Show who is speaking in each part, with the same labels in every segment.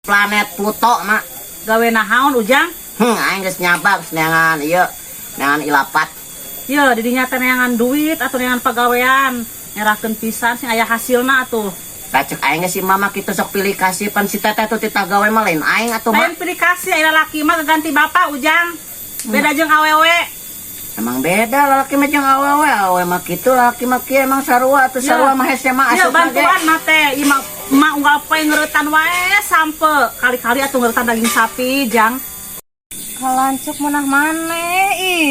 Speaker 1: Planet Pluto, Mak.
Speaker 2: Gawe nahaon, Ujang?
Speaker 1: Aing geus nyabak neangan ieu, neangan ilapat.
Speaker 2: Ye, didinya teh neangan duit atau neangan pagawean. Nyerahkeun pisan sing aya hasilna atuh.
Speaker 1: Racek aing geus si mama kitu sok pilih kasih pan si teteh tuh titah gawe mah lain aing atuh,
Speaker 2: Lain
Speaker 1: Mak.
Speaker 2: pilih kasih, aya lalaki mah ganti bapak, Ujang. Beda jeung awewe.
Speaker 1: Emang beda lalaki mah jeung awewe, awewe mah kitu, lalaki mah kieu, emang sarua atuh, sarua mah hese mah
Speaker 2: Iya,
Speaker 1: asup ge.
Speaker 2: Bantuan mah teh, ieu mah emak unggal poe ngeuretan wae sampe. Kali-kali atuh ngeuretan daging sapi, Jang.
Speaker 3: Kalancuk menah maneh ih.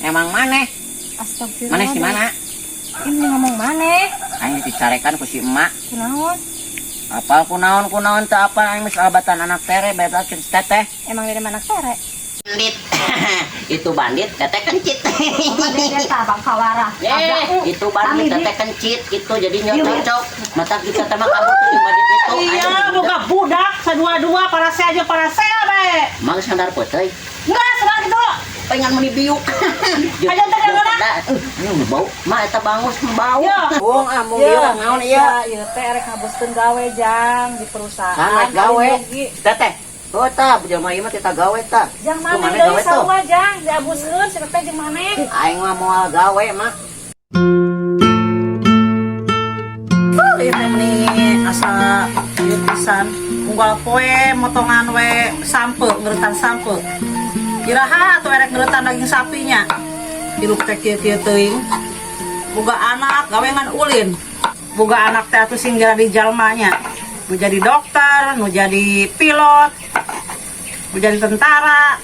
Speaker 1: Emang maneh?
Speaker 3: Astagfirullah.
Speaker 1: Maneh si mana?
Speaker 3: Ini ngomong maneh.
Speaker 1: Aing dicarekan ku si emak.
Speaker 3: Kunaon?
Speaker 1: Apal kunaon kunaon teu apal aing geus albatan anak tere beda jeung si teteh.
Speaker 3: Emang dari mana tere?
Speaker 1: Bandit. Itu bandit, teteh kencit.
Speaker 3: Bang Kawara.
Speaker 1: Eh, itu bandit, teteh kencit gitu, jadi cocok. Mata kita teh mah kabur tuh jeung bandit itu.
Speaker 2: Iya, boga budak sadua-dua parasea aja parasea bae.
Speaker 1: Emang sandar peuteui.
Speaker 2: Enggak, senang gitu.
Speaker 1: Pengen meuni biuk.
Speaker 2: Aja teh geuna.
Speaker 1: Ini bau. Ma eta bangus bau.
Speaker 2: Ya.
Speaker 1: Bung ah mung ieu naon ieu?
Speaker 2: Ieu teh erek ngaboskeun gawe, Jang, di perusahaan.
Speaker 1: Sangat gawe.
Speaker 2: Aing
Speaker 1: Teteh. Oh tah, jelema ieu mah teh gawe tah.
Speaker 2: Jang
Speaker 1: Tuh,
Speaker 2: maneh
Speaker 1: maneh
Speaker 2: deui
Speaker 1: gawe tuh.
Speaker 2: Sarua, Jang, diabuskeun si teh jeung maneh.
Speaker 1: Aing mah moal gawe mah.
Speaker 2: Ieu teh meuni asa ieu pisan. Unggal poe motongan we sampe, ngeuretan sampe. Iraha atuh erek ngeuretan daging sapinya. Hirup teh kieu-kieu teuing. Boga anak gawe ngan ulin. Boga anak teh atuh sing jadi jalmanya. Nu jadi dokter, nu jadi pilot, nu jadi tentara.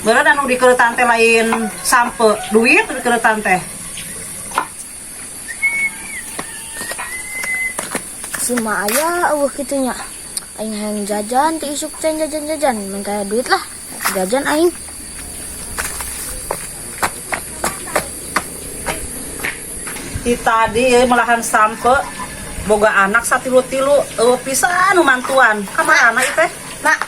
Speaker 2: Bener anu dikeuretan teh lain sampe, duit nu dikeuretan teh.
Speaker 4: Si ma aya eueuh kitu nya. Aing hayang jajan ti isuk teh jajan-jajan, minta duit lah. Jajan aing.
Speaker 2: Ti tadi euy melahan sampe, boga anak satilu-tilu eueuh pisan nu mantuan. Ka mana ieu teh?
Speaker 4: Mak,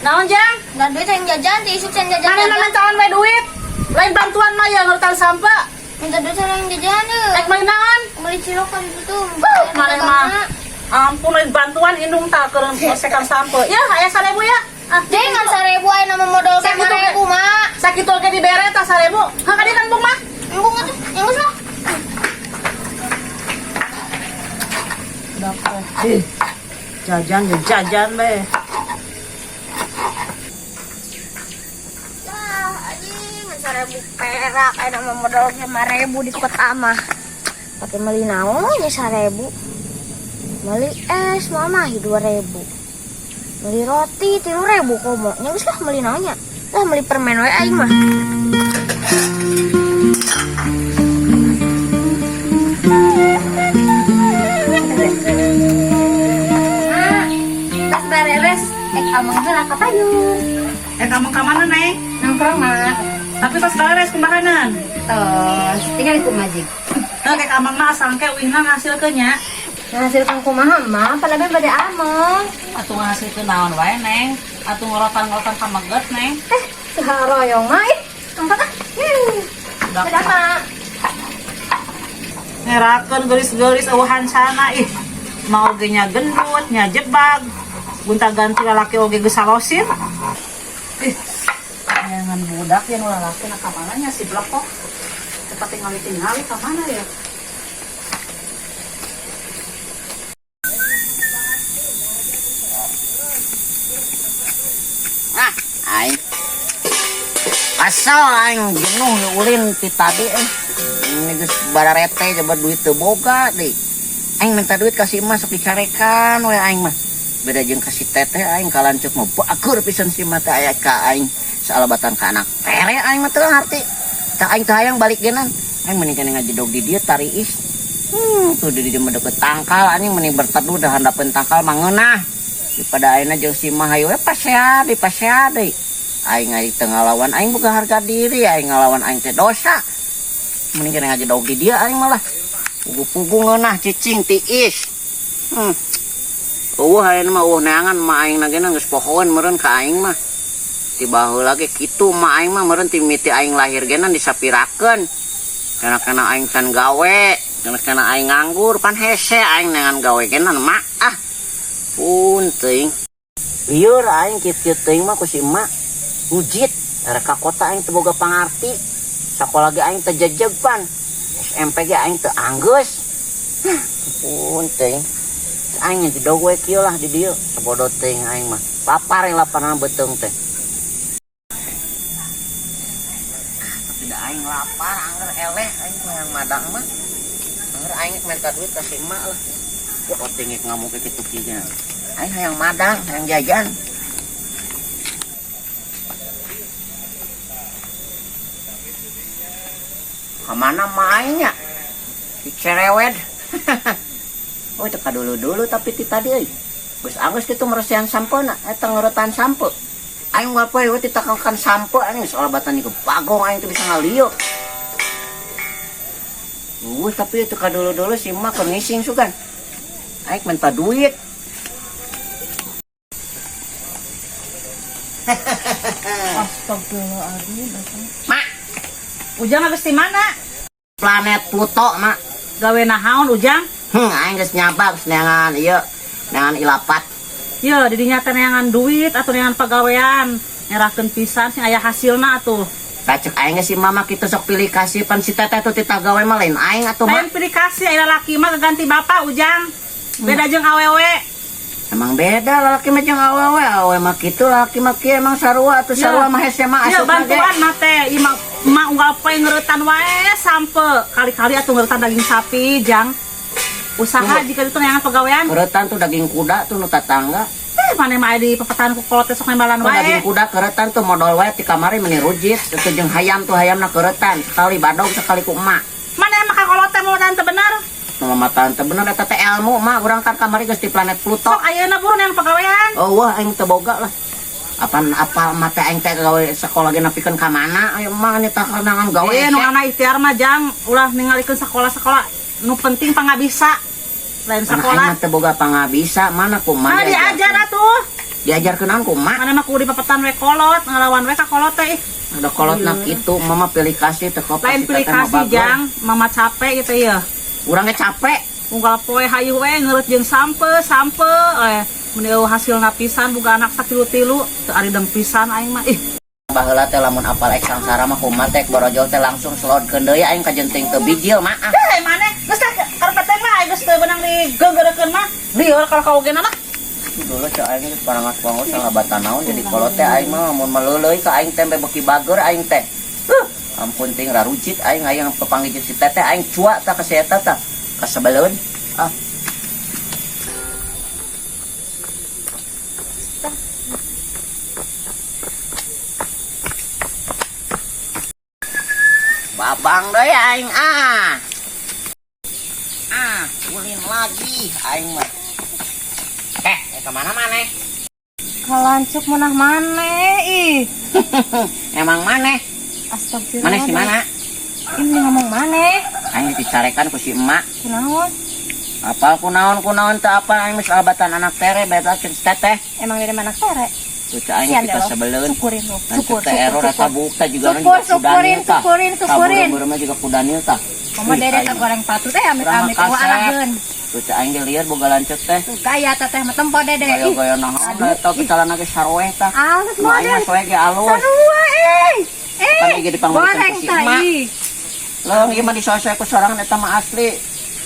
Speaker 2: Naon, Jang?
Speaker 4: nggak duit hayang jajan ti isuk teh jajan.
Speaker 2: Mana mintaan we duit? Lain bantuan mah ya ngeuretan sampe.
Speaker 4: Minta duit hayang jajan euy.
Speaker 2: Rek meuli naon?
Speaker 4: Meuli cilok kan itu.
Speaker 2: Mana mah. Ampun, lain bantuan indung tak keur ngosekan sampe. Ya, aya 1000 ya. Ah,
Speaker 4: Jangan 1000 aya nama modal
Speaker 2: Sakitu ge.
Speaker 4: 5000, Mak.
Speaker 2: Sakitu ge dibere tah 1000. Hah, ka dieu kan bung mah?
Speaker 4: Embung atuh, yang geus lah.
Speaker 2: Ih, jajan ya jajan be.
Speaker 4: Lah, anjing, ngan 1000 perak aya nama modal 5000 di kota mah. Pakai meuli naon nya 1000. Meuli es mama 2000. Meuli roti 3000 komo. Nya geus lah meuli naon nya. Lah meuli permen we aing mah. Mak, tas beres, amang teh ka payung.
Speaker 2: Eh, kamu ka mana, Neng?
Speaker 3: Nongkrong, Mak.
Speaker 2: Tapi tos beres kumahanan.
Speaker 3: Tos, tinggal ikut majik.
Speaker 2: Heuh, kayak amang mah asal engke uihna ngasilkeun nya.
Speaker 3: Ngahasilkan kumaha, Mak? Pan bade ameng.
Speaker 2: Atuh ngahasilkeun naon wae, Neng? Atuh ngorotan-ngorotan ka meget, Neng.
Speaker 3: Eh, royong mah ih. Angkat ah. Dadah, Mak.
Speaker 2: Ngerakeun geulis-geulis eueuhan sana ih. Mau ge nya gendut, nya jebag. Gonta-ganti lalaki oge geus salosin. Ih. Neangan budak ya nu lalaki na ka mana nya si blekok. Cepat tinggali-tingali ka mana ya?
Speaker 1: Ah, aing. Asal aing jenuh ulin ti tadi eh. Ini geus bararete coba duit teu boga deui. Aing minta duit ka si emak sok dicarekan we aing mah. Beda jeung ka si teteh aing kalanceuk mah bager pisan si mah teh aya ka aing saalabatan ka anak tere aing mah teu ngarti. Tah aing teu hayang balik geunan. Aing mending keneh ngajedog di dieu tariis. Tuh di dieu mah deket tangkal anjing mending berteduh da handapeun tangkal mah ngeunah. Daripada ayeuna jeung si mah hayu we pasea deui pasea deui. Aing aing teu ngalawan aing boga harga diri, aing ngalawan aing teh dosa. Mending keneh ngajedog di dieu aing malah. Pugu-pugu ngeunah cicing tiis. Eueuh ayeuna mah eueuh neangan mah aing na geuna geus pohoeun meureun ka aing mah. Ti baheula ge kitu mah aing mah meureun ti miti aing lahir geuna disapirakeun. Kana-kana aing can gawe, kana-kana aing nganggur pan hese aing neangan gawe geuna mah ah. Pun teuing. Lieur aing kieu-kieu teuing mah ku si emak. Rujit, erek ka kota aing teu boga pangarti. Sakola ge aing teu jejeg pan. SMP ge aing teu anggeus. Hah, ampun teuing. Aing jedog we kieu lah di dieu. Sabodo teuing aing mah. Lapar yang laparna beuteung teh. Tapi da aing lapar angger eleh aing mah yang madang mah. Angger aing minta duit ka si emak lah. Wah, otingik ngamuk kitu kieu nya. Aing hayang madang, hayang jajan. Kemana mainnya? Dicerewet. Oh, teka dulu-dulu tapi ti tadi euy. Geus anggeus kitu meresihan sampeu na, eta ngeuretan sampeu. Aing moal poe we ditakangkan sampeu aing geus olabatan ieu bagong aing teu bisa ngalieu. Tapi itu ka dulu-dulu si emak keur ngising sugan. Aing minta duit.
Speaker 2: Astagfirullahaladzim.
Speaker 1: Mak,
Speaker 2: Ujang habis di mana?
Speaker 1: Planet Pluto, Mak.
Speaker 2: Gawe nahaon Ujang?
Speaker 1: Aing geus nyaba geus neangan ieu, neangan ilapat.
Speaker 2: Ye, didinya teh neangan duit atau neangan pagawean. Nyerahkeun pisan sing aya hasilna atuh.
Speaker 1: Tah cek aing geus si mama kitu sok pilih kasih pan si teteh tuh tita gawe mah lain aing atuh,
Speaker 2: Lain
Speaker 1: Mak.
Speaker 2: pilih kasih aya lalaki mah gaganti bapak Ujang. Beda jeung awewe.
Speaker 1: Emang beda lalaki mah jeung awewe, awewe mah kitu lalaki mah kieu emang sarua atuh sarua mah hese mah
Speaker 2: Iya,
Speaker 1: asup mah ge.
Speaker 2: bantuan mah teh ieu mah emak unggal poe ngeuretan wae sampe. Kali-kali atuh ngeuretan daging sapi, Jang. Usaha jika itu neangan pagawean.
Speaker 1: Keuretan tuh daging kuda tuh nu tatangga.
Speaker 2: Maneh mah aya di pepetahan ku kolot teh sok nembalan
Speaker 1: Tuh daging
Speaker 2: wae.
Speaker 1: kuda keuretan tuh modal wae ti kamari meni rujit. Itu jeung hayam tuh hayamna keuretan sekali badog sekali ku emak.
Speaker 2: Maneh mah ka kolot teh mau teu bener.
Speaker 1: Nu mamatan teu bener eta teh ilmu mah urang kan kamari geus di planet Pluto.
Speaker 2: Sok ayeuna buru neangan pagawean.
Speaker 1: Oh wah aing teu boga lah. Apan apal mah teh aing teh gawe sekolah ge nepikeun ka mana ayo mah ni tah kenangan gawe.
Speaker 2: Nu anak ikhtiar mah Jang ulah ningalikeun sekolah-sekolah nu penting pangabisa. Lain
Speaker 1: Mana aing
Speaker 2: sekolah.
Speaker 1: mah teu boga pangabisa mana kumaha
Speaker 2: Mana diajar atuh.
Speaker 1: Diajarkeun naon kumaha?
Speaker 2: Mana mah kudu dipepetan we kolot, ngalawan we ka kolot teh. Ih.
Speaker 1: Ada kolot nak itu mama pilih kasih teh kok
Speaker 2: Lain pilih kasih Jang, mama capek gitu ya.
Speaker 1: Urang ge capek.
Speaker 2: Unggal poe hayu we ngeureut jeung sampe, sampe mun eueuh hasilna pisan boga anak sakilu-tilu, teu ari deung pisan aing mah. Ih,
Speaker 1: Baheula teh lamun apal ek sangsara mah kumaha teh borojol teh langsung slotkeun deui aing kajenting teu bijil mah. Ah.
Speaker 2: Heh, maneh geus teh karepet teh mah aing geus teu beunang digeunggeureukeun mah. Lieur kalau kaogena mah.
Speaker 1: Dulu cek aing geus parangas bangun sahabatan naon jadi kolot teh aing mah mun meleuleui ka aing teh beuki bager aing teh. Ampun ting rarujit aing hayang pepanggih jeung si teteh aing cua tah ka si eta tah. Kasebeleun. Ah. Babang deui aing ah. Ah, ulin lagi aing mah. Kemana maneh?
Speaker 3: Kalancuk munah maneh ih.
Speaker 1: Emang maneh?
Speaker 3: Astagfirullah.
Speaker 1: Maneh di mana?
Speaker 3: Ini ngomong maneh.
Speaker 1: Aing dicarekan ku si emak.
Speaker 3: Kunaon?
Speaker 1: Apal kunaon kunaon teu apal aing geus albatan anak tere beda jeung si teteh.
Speaker 3: Emang dari mana tere?
Speaker 1: Tuh cek aing
Speaker 3: Sian
Speaker 1: kita
Speaker 3: deh lo.
Speaker 1: sebeleun.
Speaker 3: Syukurin lo.
Speaker 1: Lanceuk
Speaker 3: Syukur,
Speaker 1: teh
Speaker 3: syukur,
Speaker 1: error rasa
Speaker 3: syukur.
Speaker 1: bukta juga orang
Speaker 3: Syukur,
Speaker 1: juga ku Daniel
Speaker 3: syukurin,
Speaker 1: tah.
Speaker 3: syukurin,
Speaker 1: Tah,
Speaker 3: syukurin.
Speaker 1: beureum-beureumna juga ku Daniel tah.
Speaker 3: Mama
Speaker 1: Wih,
Speaker 3: dede
Speaker 1: aing.
Speaker 3: tak goreng patut amit
Speaker 1: Urang
Speaker 3: amit
Speaker 1: mah
Speaker 3: wah
Speaker 1: kasep.
Speaker 3: alaheun.
Speaker 1: Tuh cek aing ge lieur boga lanceuk teh.
Speaker 3: Tuh gaya teteh mah tempo dede. Ih,
Speaker 1: Gaya-gaya naon
Speaker 3: aduh,
Speaker 1: eta celana ge saroeh tah.
Speaker 3: Alus
Speaker 1: Nu aing
Speaker 3: model.
Speaker 1: mah soe ge alus.
Speaker 3: Sarua eh. Eh.
Speaker 1: Pan ieu dipangmeulikeun
Speaker 3: Goreng
Speaker 1: ku si
Speaker 3: tah
Speaker 1: emak.
Speaker 3: ih.
Speaker 1: Leung ieu mah disoe-soe ku sorangan eta mah asli.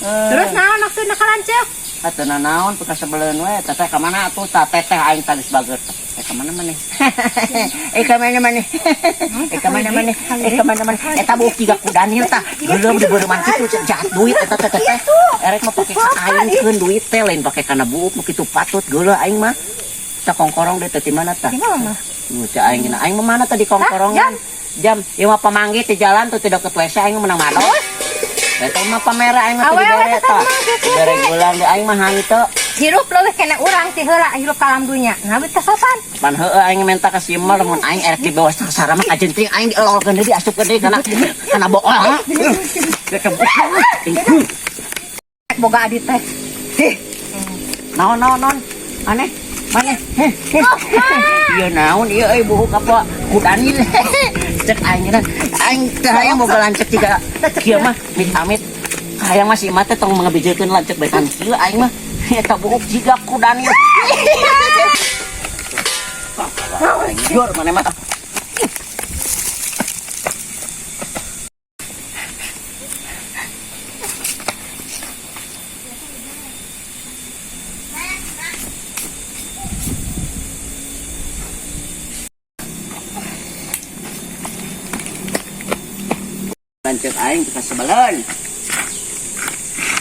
Speaker 3: Terus naon maksudna kalanceuk?
Speaker 1: Atuh naon teu kasebeleun we teteh ka mana atuh tah teteh aing tadi bager. Ka mana maneh? Ka mana maneh? Ka mana maneh? Ka mana maneh? Eta buuk jiga ku Daniel tah. Geuleuh di beureman kitu jahat duit eta teh teteh. Erek mah pake ka aing keun duit teh lain pake kana buuk mah kitu patut geuleuh aing mah. Tah kongkorong deui teh di mana tah?
Speaker 3: Di mana mah?
Speaker 1: Nu cek aing gina aing mah mana tadi kongkorongan? Jam, ieu mah pamanggih di jalan tuh tidak ke WC aing menang madol. Eta mah pamera aing mah teu
Speaker 3: Awewe
Speaker 1: dibere
Speaker 3: teteh
Speaker 1: tah.
Speaker 3: mah kitu
Speaker 1: Dibere
Speaker 3: teh.
Speaker 1: gulang di aing mah hanteu.
Speaker 3: Hirup leuwih kena urang ti heula hirup ka alam dunya. Nah teh sopan.
Speaker 1: Pan heueuh aing menta ka si Emal mun aing erek dibawa sangsara mah kajenting aing dielolkeun deui diasupkeun deui kana kana bool.
Speaker 3: Boga adit teh.
Speaker 1: Heh. Naon naon naon? Aneh. Maneh. Heh. Ieu naon ieu euy buhuk apa ku Daniel. Cek aing geuna. Aing teh hayang boga lanceuk jiga kieu mah amit-amit. Hayang mah si emak teh tong mangabijilkeun lanceuk bae kan kieu aing mah. Eta buhuk jiga ku Daniel. Jujur maneh mah. Lanceuk aing teu kasebeleun.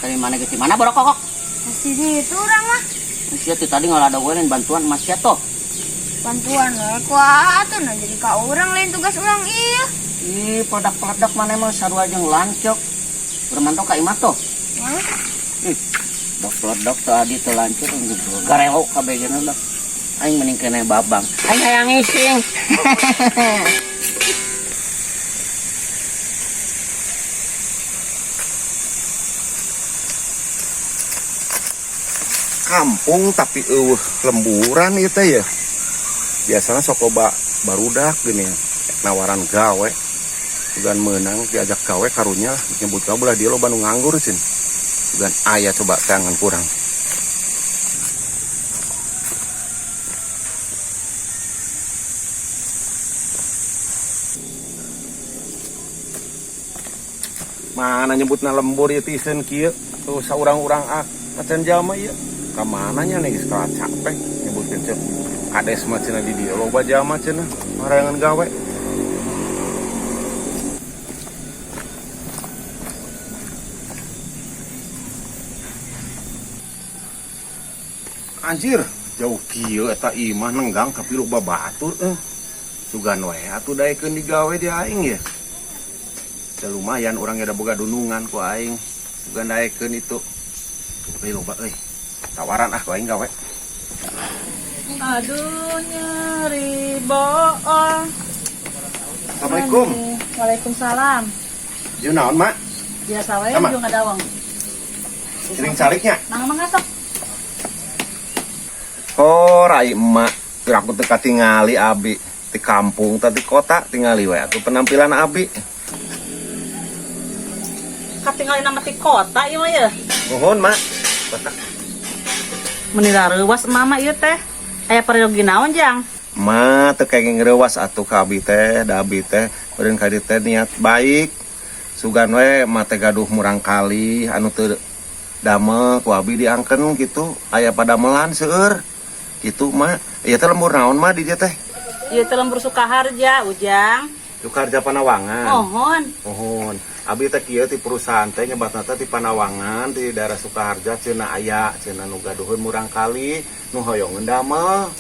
Speaker 1: Tadi mana ke mana borokokok?
Speaker 4: Pasti di itu urang mah.
Speaker 1: Sia teh tadi ngalada we lain bantuan mas sia toh.
Speaker 4: Bantuan we ku atuh nah jadi ka urang lain tugas urang ieu.
Speaker 1: Ih, peledak-peledak maneh mah sarua jeung lanceuk. Bermanto ka imah toh.
Speaker 4: Hah?
Speaker 1: Ih, dok peledak tadi teu lanceuk garelo kabeh geuna dah. Aing mending kene babang. Aing hayang ngising.
Speaker 5: Kampung tapi euweuh lemburan ieu teh ya. Biasanya sok loba barudak gini nawaran gawe. Bukan menang diajak gawe karunya lah nyebut gawe belah dia loba nu nganggur cin. Bukan aya coba tangan kurang. Mana nyebutna lembur ieu tisen kieu tuh saurang-urang ah macan jalma ieu. Ka mana nya nih geus kalah capek nyebutkeun cek kades mah cenah di dieu loba jalma cenah hareangan gawe. Anjir, jauh kieu eta imah nenggang tapi loba batur euy. Sugan we atuh daekeun digawe di aing ya. Da lumayan urang ge da boga dunungan ku aing. Sugan daekeun itu. Euy loba euy. Tawaran ah ku aing gawe.
Speaker 2: Aduh nyeri boong.
Speaker 5: Assalamualaikum.
Speaker 2: Waalaikumsalam.
Speaker 5: Jeung naon, Mak?
Speaker 2: Biasa wae
Speaker 5: Sama.
Speaker 2: jeung ngadawang.
Speaker 5: Sering caliknya.
Speaker 2: Mang mang sok.
Speaker 5: Oh, rai emak. Aku teu katingali abi di kampung tadi kota tingali we atuh penampilan abi.
Speaker 2: Katingali nama ti kota ieu mah ya.
Speaker 5: Nuhun, Mak. Kota.
Speaker 2: Meni reuwas mama ieu teh. Aya peryogi naon jang?
Speaker 5: Ma teu kenging reuwas atuh ka abi teh, da abi teh beureun ka dieu teh niat baik. Sugan we ma teh gaduh murang kali anu teu damel ku abi diangken gitu. Aya padamelan seueur. Gitu, Ma. Ieu teh lembur naon, Ma, di dieu teh?
Speaker 2: Ieu teh lembur Sukaharja, Ujang.
Speaker 5: Sukaharja Panawangan.
Speaker 2: Mohon.
Speaker 5: Mohon. Abi teh kieu ti perusahaan teh nyebatna teh ti Panawangan di daerah Sukaharja cenah aya cenah nu gaduheun murang kali nu hoyongeun damel.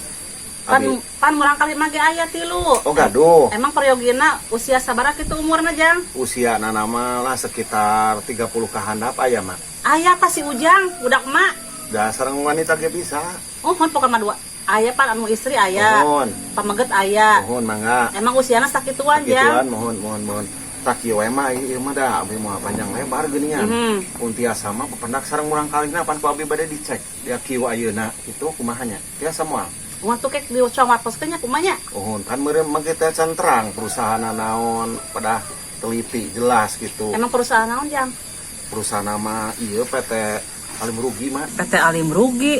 Speaker 2: Pan
Speaker 5: Abi
Speaker 2: pan murang kali mah ge aya tilu.
Speaker 5: oh gaduh.
Speaker 2: Emang peryogina usia sabaraha kitu umurna jang?
Speaker 5: Usia nama lah sekitar 30 ka handap aya mah.
Speaker 2: Aya tah si Ujang, budak emak.
Speaker 5: Dasar wanita ge bisa.
Speaker 2: Oh, mohon pokokna mah dua. Aya pan anu istri aya.
Speaker 5: Mohon.
Speaker 2: Pameget aya.
Speaker 5: Mohon mangga.
Speaker 2: Emang usiana sakituan jang?
Speaker 5: Sakituan mohon mohon mohon. Tak kieu we mah ieu mah da abi moal panjang lebar geuningan.
Speaker 2: Mhm.
Speaker 5: Mun tiasa mah pependak sareng murang kalina pan ku abi bade dicek. Dia kieu ayeuna kitu kumaha nya? Tiasa moal.
Speaker 2: Uang tuh kek di ucang wartos nya kumanya.
Speaker 5: Uhun kan meureun mah kita can terang perusahaan naon pada teliti jelas gitu.
Speaker 2: Emang perusahaan naon jang?
Speaker 5: Perusahaan nama ieu PT Alim Rugi mah.
Speaker 2: PT Alim Rugi.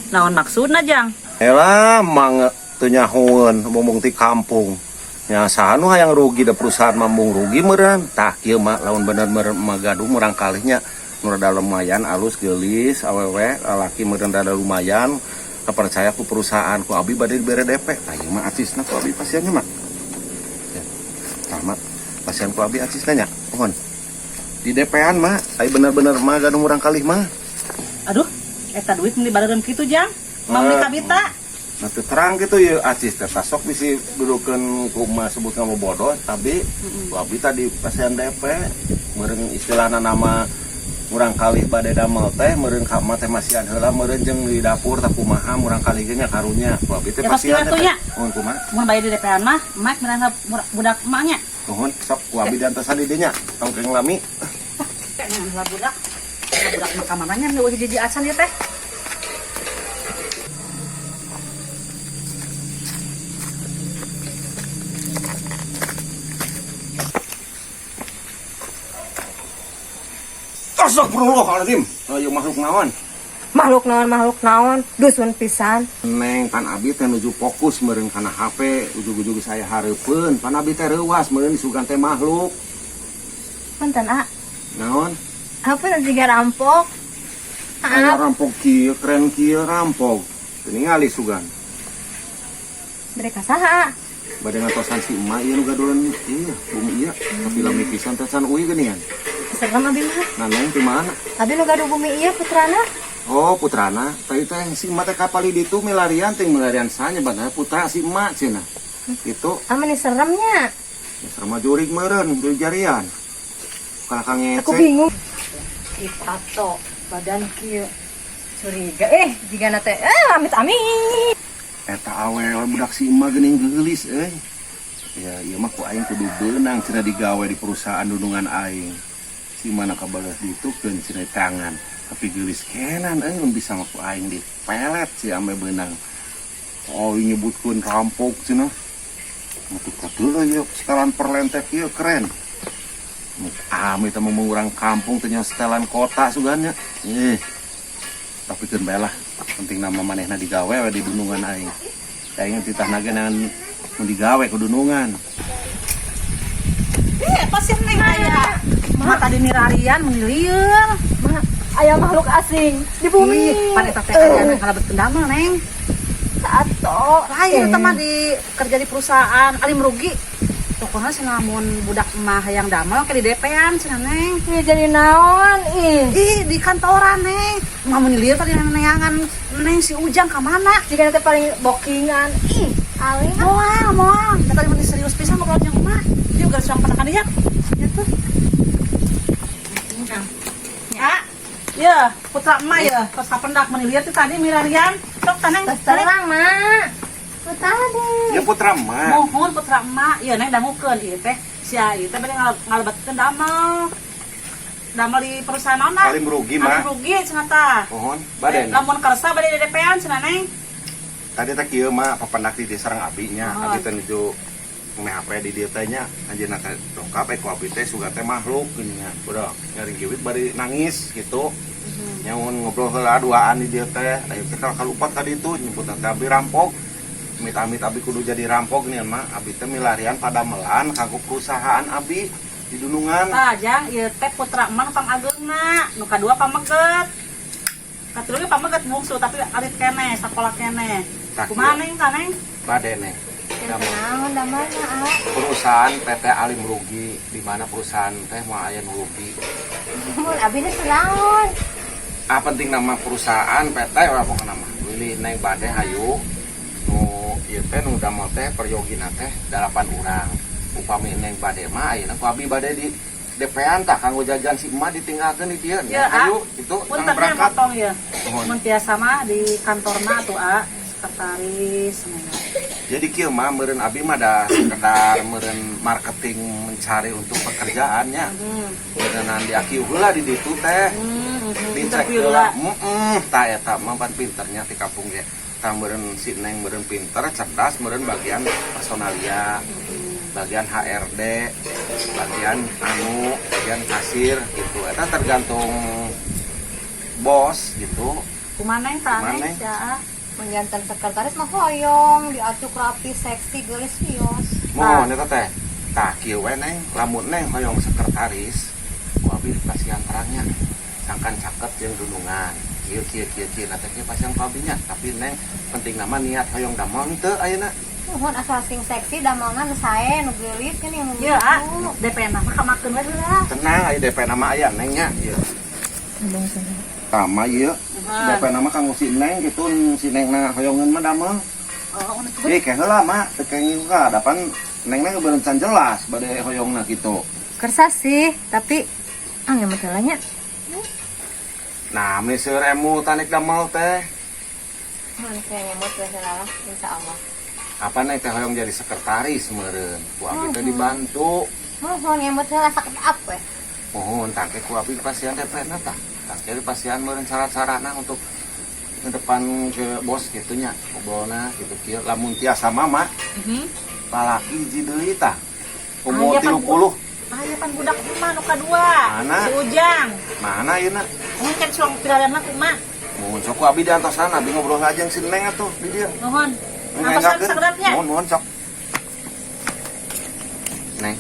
Speaker 2: Naon maksudna jang?
Speaker 5: Elah mang teu nyahoeun mumbung ti kampung. Nya saha nu hayang rugi da perusahaan mambung rugi meureun. Tah kieu mah lamun bener meureun mah gaduh murang kalihnya nu rada lumayan alus geulis awewe lalaki meureun rada lumayan kepercaya ku perusahaan ku abi bade dibere DP. Tah ieu mah acisna ku abi pasiannya mah. Ya. Tah mah pasian ku abi acisna nya. Mohon. Di DP-an mah ai bener-bener mah gaduh murang kalih mah.
Speaker 2: Aduh, eta duit meni bareum kitu jang. Mang
Speaker 5: Eh.
Speaker 2: kabita.
Speaker 5: Nah, teu terang gitu ya acis teh tasok bisi dudukeun kumaha sebut ngamu bodoh tapi ku abi tadi pasian DP meureun istilahna nama murang kali bade damel teh meureun ka mah teh masian heula meureun jeung di dapur tah kumaha murang kali ge nya karunya ku abi teh
Speaker 2: Ya, tos
Speaker 5: pasian
Speaker 2: kieu atuh nya.
Speaker 5: Nuhun kumaha
Speaker 2: Mun bayar di DP-an mah, emak meurang budak emaknya.
Speaker 5: nuhun sok ku abi diantosan di dinya tongkeng lami.
Speaker 2: Kayaknya budak. Budak mah ka mananya nu hiji acan ieu teh.
Speaker 5: Astagfirullahaladzim. Ayo makhluk naon?
Speaker 3: Makhluk naon, makhluk naon, dusun pisan.
Speaker 5: Neng, pan abi teh nuju fokus meureun kana HP, ujug-ujug saya hareupeun. Pan abi teh reuwas meureun disugan teh makhluk.
Speaker 3: Punten, ah.
Speaker 5: Naon?
Speaker 3: Apa juga rampok?
Speaker 5: Aya
Speaker 3: Maaf,
Speaker 5: rampok kieu, keren kieu rampok. Teu ningali sugan.
Speaker 3: Mereka saha?
Speaker 5: Bade ngatosan si emak ieu nu gaduhan ieu, bumi ieu. Tapi lami pisan teh can uih geuningan.
Speaker 3: Serem abi mah.
Speaker 5: Nah, neng di mana?
Speaker 3: Abi nu gaduh bumi ieu putrana.
Speaker 5: Oh, putrana. Tadi teh si emak teh kapali ditu milarian teh milarian sanya banana putra si emak cenah. Itu
Speaker 3: Aman nih seremnya.
Speaker 5: Ya, serem mah jurig meureun, jurig jarian. Kalah kang
Speaker 3: Aku
Speaker 5: ngecek.
Speaker 3: bingung. Ih, tato badan kieu. Curiga jiga teh amit amit.
Speaker 5: Eta awewe budak si emak geuning geulis euy. Ya, ieu mah ku aing kudu beunang cenah digawe di perusahaan dunungan aing. Si mana kabalas ditu keun cenah tangan. Tapi geulis kenan euy mun bisa mah ku aing dipelet si ame beunang. Oh, nyebutkeun rampok cenah. Mutu kadeula ieu setelan perlentek ieu keren. Ame teh mau urang kampung teh nya setelan kota sugannya. Ih. Tapi keun bae lah. Penting nama manehna digawe we di dunungan aing. Aing titah naga nan mun digawe ku dunungan.
Speaker 2: Ih, apa sih neng aya? Mah tadi milarian meni lieur.
Speaker 3: Mak, aya makhluk asing di bumi.
Speaker 2: Ih, pan eta teh aya kalebet damel, Neng.
Speaker 3: Tato.
Speaker 2: Lain eta mah di kerja di perusahaan alim rugi. Pokoknya cenah mun budak mah hayang damel ke di DP-an cenah, Neng.
Speaker 3: Ih, jadi naon ih.
Speaker 2: Ih, di kantoran, Neng. Mah mun lieur tadi neangan Neng si Ujang ka mana?
Speaker 3: Jiga teh paling bokingan. Ih, aing
Speaker 2: Moal, moal. Da tadi mun serius pisan ngobrol jeung mah. Dia juga suang penakan dia. Ya tuh. Ya, ya, putra emak ya, tos kapendak meni lieur tuh tadi milarian. Sok taneng.
Speaker 3: Terus terang, Mak. Tuh tadi.
Speaker 5: Ya putra emak.
Speaker 2: Mohon putra emak, ieu neng dangukeun ieu teh. Si ieu teh bade ngalebetkeun damel. Damel di perusahaan naon?
Speaker 5: Alim rugi, Mak.
Speaker 2: Alim rugi cenah tah.
Speaker 5: Mohon bade.
Speaker 2: Lamun kersa bade di DP-an cenah, Neng.
Speaker 5: Tadi teh kieu mah papendak di desa sareng abi nya.
Speaker 2: Oh.
Speaker 5: Abi teh nuju meh HP di dieu teh nya. Anjeunna teh dongkap ku abi teh sugan teh makhluk geuningan. Udah nyaring kiwit bari nangis gitu. Nya mun ngobrol heula duaan di dieu teh. Ayo teh kalau kalupat ka ditu nyebut teh abi rampok. Amit-amit abi kudu jadi rampok nih mah. Abi teh milarian padamelan kanggo perusahaan abi di dunungan.
Speaker 2: Tah, Jang, ieu teh putra emak nu pangageungna, nu kadua pameget. Katilu ge pameget bungsu tapi alit keneh, sakola keneh.
Speaker 5: Tah,
Speaker 2: Kumaha Neng tah, Neng?
Speaker 5: Bade neng. Damel.
Speaker 3: Naon damelna, ah?
Speaker 5: Perusahaan PT Alim Rugi di mana perusahaan teh mau aya nu rugi.
Speaker 3: Mun abi teh naon?
Speaker 5: Ah, penting nama perusahaan PT lah pokokna mah. Willy neng bade hayu nu ieu teh nu damel teh peryogina teh 8 urang. Upami neng bade mah ayeuna ku abi bade di DP-an tah kanggo jajan si emak ditinggalkeun di dieu.
Speaker 2: Ya, ah.
Speaker 5: Hayu itu
Speaker 2: Punten
Speaker 5: kang berangkat.
Speaker 2: Potong ya.
Speaker 5: Mohon.
Speaker 2: Mun tiasa mah di kantorna tuh, a, sekretaris semuanya.
Speaker 5: Jadi kieu mah meureun abi mah da sekedar meureun marketing mencari untuk pekerjaannya. Meureunnan di akieu heula di ditu teh. Dicek
Speaker 2: Interview
Speaker 5: heula.
Speaker 2: heula.
Speaker 5: Heeh, tah eta mah pan pinternya ti kampung ge. Tah meureun si Neng meureun pinter, cerdas, meureun bagian personalia, bagian HRD, bagian anu, bagian kasir gitu. Eta tergantung bos gitu.
Speaker 2: Kumaha Neng tah,
Speaker 5: Kumaha,
Speaker 2: Neng?
Speaker 5: Neng?
Speaker 2: Sia, ah.
Speaker 3: Menjantan sekretaris mah hoyong, diacuk rapi, seksi, geulis, wios.
Speaker 5: Mohon eta teh. Tah kieu we Neng, lamun Neng hoyong sekretaris, ku abi dipasihan terangnya. Sangkan caket jeung dunungan. Kieu kieu kieu kieu na teh kieu pasihan ku abi nya. Tapi Neng penting nama niat hoyong damel henteu ayeuna.
Speaker 3: Nuhun asal sing seksi damelna nu sae, nu geulis kan yang
Speaker 2: Ieu, ah, DP na mah kamakeun we heula.
Speaker 5: Tenang aya DP nama aya Neng nya. Ieu. Tama ieu. DP nama kanggo si Neng gitu, si Neng na hoyongeun mah damel.
Speaker 2: Oh,
Speaker 5: Ih, keh heula mah teu kenging ka adapan Neng neng beureun can jelas bade hoyongna gitu.
Speaker 3: Kersa sih, tapi ah yang masalahnya
Speaker 5: Nah, meni seueur emu tanik damel teh.
Speaker 3: mun saya ngemut we heula lah, insyaallah.
Speaker 5: Apa neng teh hoyong jadi sekretaris meureun ku abi teh dibantu.
Speaker 3: Mohon ngemut heula sakedap we.
Speaker 5: Mohon tangke ku abi pasihan DP na tah tangke pasihan meureun syarat-syaratna untuk ke depan ke bos gitu nya ngobrolna gitu kieu lamun tiasa mama lalaki hiji deui tah umur
Speaker 2: Aya pan
Speaker 5: 30.
Speaker 2: Aya pan budak emak nu kadua.
Speaker 5: Mana?
Speaker 2: Si Ujang.
Speaker 5: Mana ayeuna?
Speaker 2: Mun kan suang pilarian mah kumaha?
Speaker 5: Mohon sok ku abi diantosan, abi ngobrol aja jeung si Neng atuh di dieu.
Speaker 2: Nuhun. Antosan sakedapnya.
Speaker 5: Mohon, mohon sok. Neng,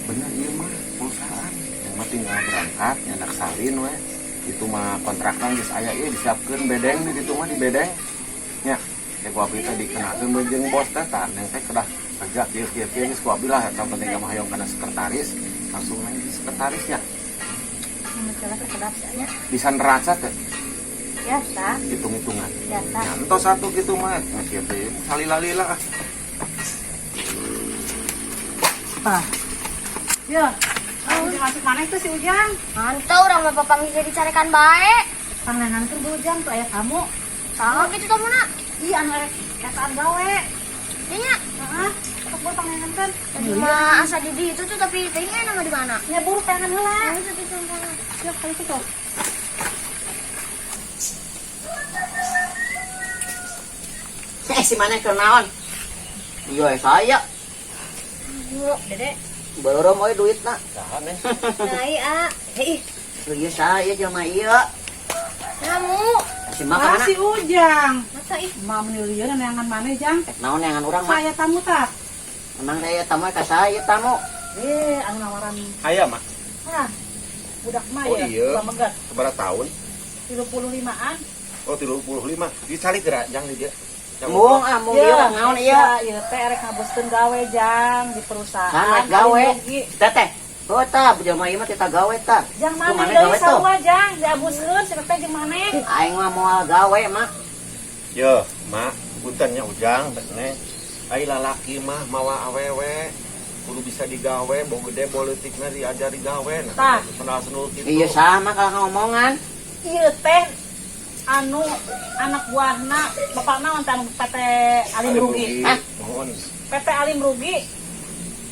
Speaker 5: bener ieu mah perusahaan. Yang mah tinggal berangkat, nyandak salin we. Itu mah kontrakna geus aya ieu disiapkeun bedeng di ditu mah di bedeng. Nya, teh ku abi teh dikenakeun we jeung bos teh tah Neng teh kedah kerja kieu kieu kieu geus ku abi lah eta penting mah hoyong kana sekretaris. Langsung neng di sekretarisnya.
Speaker 3: Sakedap nya.
Speaker 5: Bisa neraca teh
Speaker 3: Biasa,
Speaker 5: hitung-hitungan.
Speaker 3: Biasa.
Speaker 5: Ya, entos satu gitu mah. Nah, kieu teh salila-lila ah.
Speaker 2: Tah. Ya. Oh, masuk mana itu si Ujang?
Speaker 4: Mantau urang mah papanggih jadi carekan bae.
Speaker 2: Pangangan keur Bu Ujang tuh aya tamu.
Speaker 4: Saha kitu tamuna?
Speaker 2: Ih, anu erek etaan gawe.
Speaker 4: Nya,
Speaker 2: Heeh. Sok buru pangangan kan.
Speaker 4: tadi mah asa di ditu tuh tapi teh nama di mana?
Speaker 2: Nya buru pangangan heula.
Speaker 4: Nah, itu tuh contohnya.
Speaker 2: Siap kali itu tuh.
Speaker 1: Eh, si mana keur naon? Iya, saya.
Speaker 3: Dede.
Speaker 1: Beureum euy duitna.
Speaker 5: Saha Neng?
Speaker 3: Nah, iya. Hei,
Speaker 1: Ieu saya jelema ieu.
Speaker 4: Namu.
Speaker 1: Si mah
Speaker 2: Ah,
Speaker 1: kana.
Speaker 2: si Ujang.
Speaker 3: masa ih.
Speaker 2: Ma meni lieur neangan maneh, Jang?
Speaker 1: Rek naon neangan urang mah?
Speaker 2: Saya tamu tah.
Speaker 1: Emang saya tamu ka saya tamu.
Speaker 2: Eh, anu nawaran.
Speaker 5: Aya mah.
Speaker 2: Ah, budak mah
Speaker 5: Oh,
Speaker 2: ya,
Speaker 5: iya.
Speaker 2: tua megat.
Speaker 5: Sabaraha tahun?
Speaker 2: 35-an.
Speaker 5: Oh, 35. Dicari gerak jang di dia. Jang
Speaker 1: Mung ah mung ieu rek naon ieu?
Speaker 2: Ieu teh erek ngaboskeun gawe, Jang, di perusahaan.
Speaker 1: Sangat gawe.
Speaker 2: Aing rugi.
Speaker 1: Teteh. Oh tah, jelema ieu mah tita gawe tah.
Speaker 2: Jang
Speaker 1: Tuh,
Speaker 2: maneh
Speaker 1: maneh
Speaker 2: deui
Speaker 1: gawe tuh.
Speaker 2: sarua, Jang, diabuskeun si teteh jeung maneh.
Speaker 1: Aing mah moal gawe mah.
Speaker 5: Yo, mak, punten nya Ujang, teh Neng. Ai lalaki mah mawa awewe kudu bisa digawe, boh gede boh leutikna diajari gawe. Nah,
Speaker 2: Tah.
Speaker 5: sendal-sendul kitu.
Speaker 1: Iya sama kalau ngomongan.
Speaker 2: Ieu teh anu anak buahna bapakna wonten anu PT Alim Rugi.
Speaker 1: Hah?
Speaker 5: Mohon.
Speaker 2: PT Alim Rugi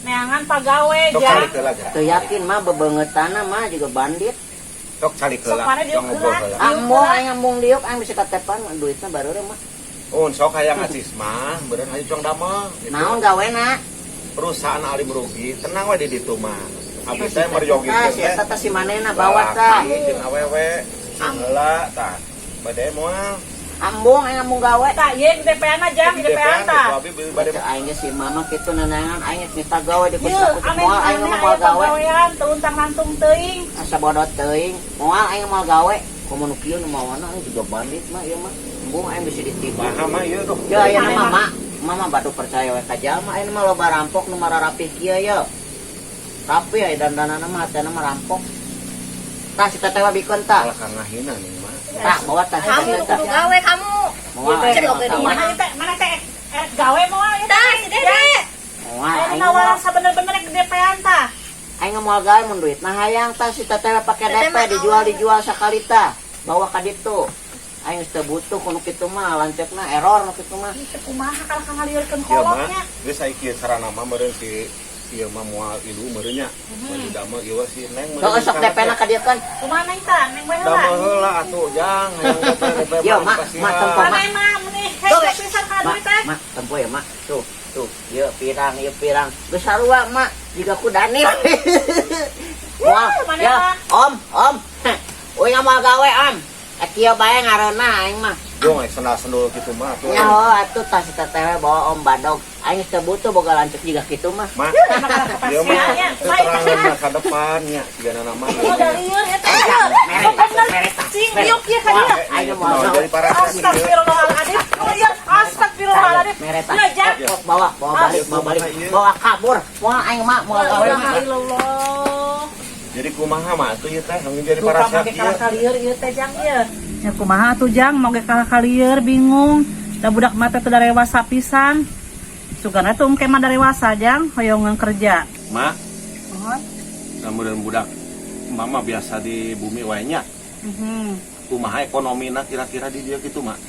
Speaker 2: neangan pagawe,
Speaker 5: Sok
Speaker 2: Jang.
Speaker 5: calik heula geura.
Speaker 1: Teu yakin mah bebeungeutana mah juga bandit.
Speaker 5: Sok calik
Speaker 2: Sok
Speaker 5: heula.
Speaker 2: mana diuk
Speaker 5: Sok ngobrol
Speaker 2: heula.
Speaker 5: heula.
Speaker 1: Ambung aing ambung diuk aing bisa katepan duitna baru mah.
Speaker 5: Oh, sok hayang acis mah, beureun hayu cong damel. Gitu.
Speaker 1: Naon gawena?
Speaker 5: Perusahaan Alim Rugi, tenang we di ditu mah. Abi teh meryogikeun
Speaker 1: Tah si
Speaker 5: teh.
Speaker 1: eta teh si manehna bawa tah.
Speaker 5: Lalaki jeung awewe. Sing heula tah. Bade moal.
Speaker 1: Ambung aing ambung gawe.
Speaker 2: Tah, ieu di DP-an Jang, di DP-an tah.
Speaker 5: Abi bade
Speaker 1: Bade aing ge si mama kitu nanangan aing geus minta gawe di
Speaker 2: Ieu,
Speaker 1: kutu
Speaker 2: ame
Speaker 1: moal aing
Speaker 2: maneh
Speaker 1: mah moal
Speaker 2: aya
Speaker 1: gawe.
Speaker 2: pagawean teu untang-lantung teuing.
Speaker 1: Asa bodoh teuing. Moal aing moal gawe. Komo nu kieu nu mawana aing juga bandit mah ieu mah. Embung aing bisa ditipu.
Speaker 5: Maha mah ieu tuh.
Speaker 1: Ya aya mah mama, mama batu percaya we ka jalma ayeuna mah loba rampok nu mararapih kieu ye. Rapi aya dandanana mah hatena mah rampok. Tah si teteh mah bikeun tah.
Speaker 5: Kalah ka ngahina nih mah.
Speaker 1: Tah bawa tah si
Speaker 4: Kamu
Speaker 1: teteh tah.
Speaker 4: kudu gawe kamu.
Speaker 1: Moal aing
Speaker 4: Cek
Speaker 1: moal
Speaker 4: oge di
Speaker 1: gawe.
Speaker 2: Mana teh, mana teh erek gawe moal ieu teh.
Speaker 4: Tah, si Dede.
Speaker 1: Moal
Speaker 2: Aing
Speaker 1: aing
Speaker 2: nawaran
Speaker 1: moal.
Speaker 2: sabener-bener rek DP-an tah.
Speaker 1: Aing moal gawe mun duit nah hayang tah si teteh mah pake
Speaker 4: Teteh
Speaker 1: DP
Speaker 4: mah
Speaker 1: dijual
Speaker 4: awal.
Speaker 1: dijual sakali tah. Bawa ka ditu. Aing geus teu butuh ku nu kitu mah lanceukna error nu kitu mah.
Speaker 2: Ih, teu kumaha kalah ka ngalieurkeun
Speaker 5: Ieu mah
Speaker 2: kolotnya.
Speaker 5: geus ai kieu carana mah meureun si ieu mah moal ilu meureun nya. Meureun damel ieu si Neng meureun.
Speaker 1: Sok sok DP-na ka dieu kan.
Speaker 2: Kumaha neng tah, neng we heula.
Speaker 5: Damel heula atuh Jang, hayang DP DP
Speaker 1: Yo, mak, mak, tempo, mak.
Speaker 2: Mana mah meni
Speaker 1: Tuh,
Speaker 2: hese pisan ka
Speaker 1: Mak,
Speaker 2: duit teh.
Speaker 1: mak, tempo ya, mak. Tuh, tuh, ieu pirang, ieu pirang. Geus sarua, mak. Jiga ku Daniel. Wah,
Speaker 2: mana,
Speaker 1: ya,
Speaker 2: Mak?
Speaker 1: Om, om. Uing moal gawe, om. Kieu bae ngareunah aing mah.
Speaker 5: Jong ai sendal-sendul kitu mah atuh.
Speaker 1: Nya oh, atuh tah si teteh bawa om badog. Aing geus teu butuh boga lanceuk jiga kitu mah.
Speaker 5: Mak, ieu mah
Speaker 2: Kepastiannya, kumaha
Speaker 5: keterangan
Speaker 2: teh?
Speaker 5: masa depannya sigana nama.
Speaker 2: Oh, da lieur eta.
Speaker 1: Mere, mere, tah.
Speaker 2: Cing diuk ieu ka dieu.
Speaker 1: Aing moal gawe.
Speaker 5: Jadi para
Speaker 2: Astagfirullahaladzim. Oh iya, astagfirullahaladzim.
Speaker 1: Mere tah.
Speaker 2: Ya, Jang.
Speaker 1: Oh, bawa, bawa balik, bawa balik. Bawa kabur. Moal aing mah moal
Speaker 2: La
Speaker 1: gawe
Speaker 2: ilaha
Speaker 1: mah.
Speaker 2: illallah.
Speaker 5: Jadi kumaha mah atuh ieu teh hayang jadi
Speaker 2: Duh,
Speaker 5: para
Speaker 2: make
Speaker 5: ieu.
Speaker 2: kalah kalieur ieu teh Jang ieu. Ya kumaha atuh Jang, make kalah kalieur bingung. Da budak mah teh teu darewasa pisan. Sugana tuh engke mah darewasa Jang, hoyongan kerja.
Speaker 5: Mak,
Speaker 2: Nuhun.
Speaker 5: mudah budak mama biasa di bumi wae nya.
Speaker 2: Mhm.
Speaker 5: Kumaha ekonomina kira-kira di dieu kitu mak?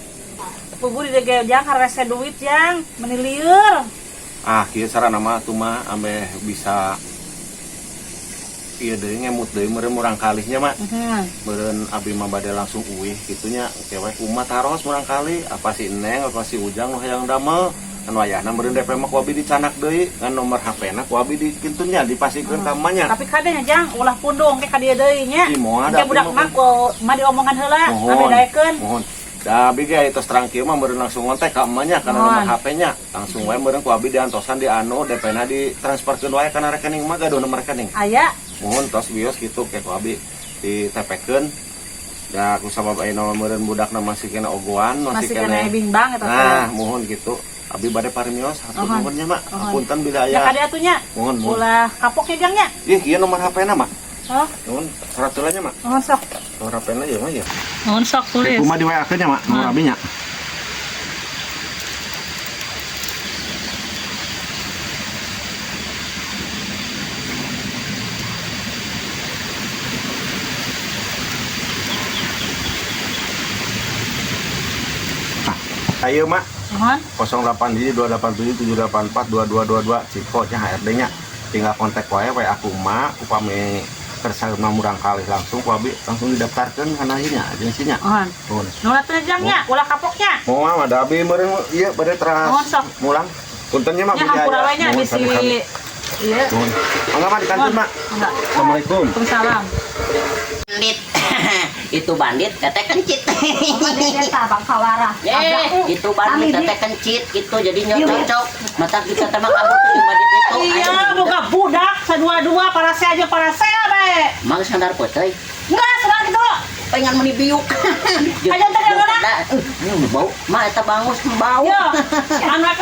Speaker 2: Puguh di dieu Jang harese duit Jang, meni lieur.
Speaker 5: Ah, kieu sarana mah atuh mah ambeh bisa ieu deui ngemut deui meureun murang kalihnya mak.
Speaker 2: Mhm.
Speaker 5: Meureun abi mah bade langsung uih kitunya kewe kumaha taros murang kali apa si Neng apa si Ujang nu hayang damel. Anu ayahna meureun DP mah ku abi dicanak deui, ngan nomor HP-na ku abi dikintunnya dipasihkeun ka emaknya.
Speaker 2: Tapi kade nya Jang, ulah pundung ke ka dieu deui nya.
Speaker 5: Ih, moal
Speaker 2: Engke
Speaker 5: da,
Speaker 2: budak
Speaker 5: abi
Speaker 2: mah
Speaker 5: mah.
Speaker 2: ku mah diomongan heula, abi
Speaker 5: Mohon.
Speaker 2: daekeun.
Speaker 5: Mohon. Da abi ge aya tos terang kieu mah meureun langsung ngontek ka emaknya kana
Speaker 2: Mohon.
Speaker 5: nomor HP-nya. Langsung wae meureun ku abi diantosan di anu DP-na ditransferkeun wae kana rekening mah gaduh nomor rekening.
Speaker 2: Aya.
Speaker 5: Mohon tos bios gitu ke ku abi ditepekeun. Da ku sabab ayeuna mah meureun budakna masih kena ogoan,
Speaker 2: Masih kena bimbang eta teh.
Speaker 5: Nah, mohon gitu. Abi bade parimios, hatur
Speaker 2: Mohon.
Speaker 5: nuhun nya, Mak.
Speaker 2: Mohon.
Speaker 5: Apunten bila
Speaker 2: Ya
Speaker 5: aya.
Speaker 2: kade atuh nya.
Speaker 5: Mohon, mohon.
Speaker 2: Ulah kapoknya Jang nya.
Speaker 5: Ih, ieu nomor HP-na, Mak.
Speaker 2: Oh,
Speaker 5: Nuhun, surat heula nya, Mak.
Speaker 2: mohon sok.
Speaker 5: Nomor HP-na ieu mah ya.
Speaker 2: Mohon sok tulis.
Speaker 5: Kumaha di WA-keun nya, Mak? Nomor abi nya. Ayo mak.
Speaker 2: Mohon.
Speaker 5: 08 287 784 2222 Ciko nya HRD nya tinggal kontak wae WA aku mak upami kersa murang kali langsung ku abi langsung didaftarkeun kana ieu nya agensinya.
Speaker 2: Mohon.
Speaker 5: Nuhun.
Speaker 2: Nuhun atuh Jang nya, ulah kapoknya.
Speaker 5: Moal mah da abi meureun ieu bade teras
Speaker 2: Mohon, sok.
Speaker 5: mulang. Punten nya mak
Speaker 2: Nya hampura we nya
Speaker 5: Nuhun,
Speaker 2: bisi
Speaker 5: sami-sami.
Speaker 2: ieu.
Speaker 5: Nuhun. Mangga mak dikantun mak.
Speaker 2: Enggak.
Speaker 5: Assalamualaikum.
Speaker 2: Waalaikumsalam.
Speaker 1: Bandit. Itu bandit teteh kencit.
Speaker 3: Eta bangkawara.
Speaker 1: Eh, itu bandit teteh kencit gitu jadi nggak cocok. Mata kita sama kabur tuh jeung bandit itu.
Speaker 2: Iya, boga budak sadua-dua parase aja parase bae.
Speaker 1: Mang sandar poteuy.
Speaker 2: Enggak, senang gitu.
Speaker 1: Pengen meni biuk.
Speaker 2: Ayo, teh,
Speaker 1: Bau. Ma eta bangus bau.
Speaker 2: Yo, anak.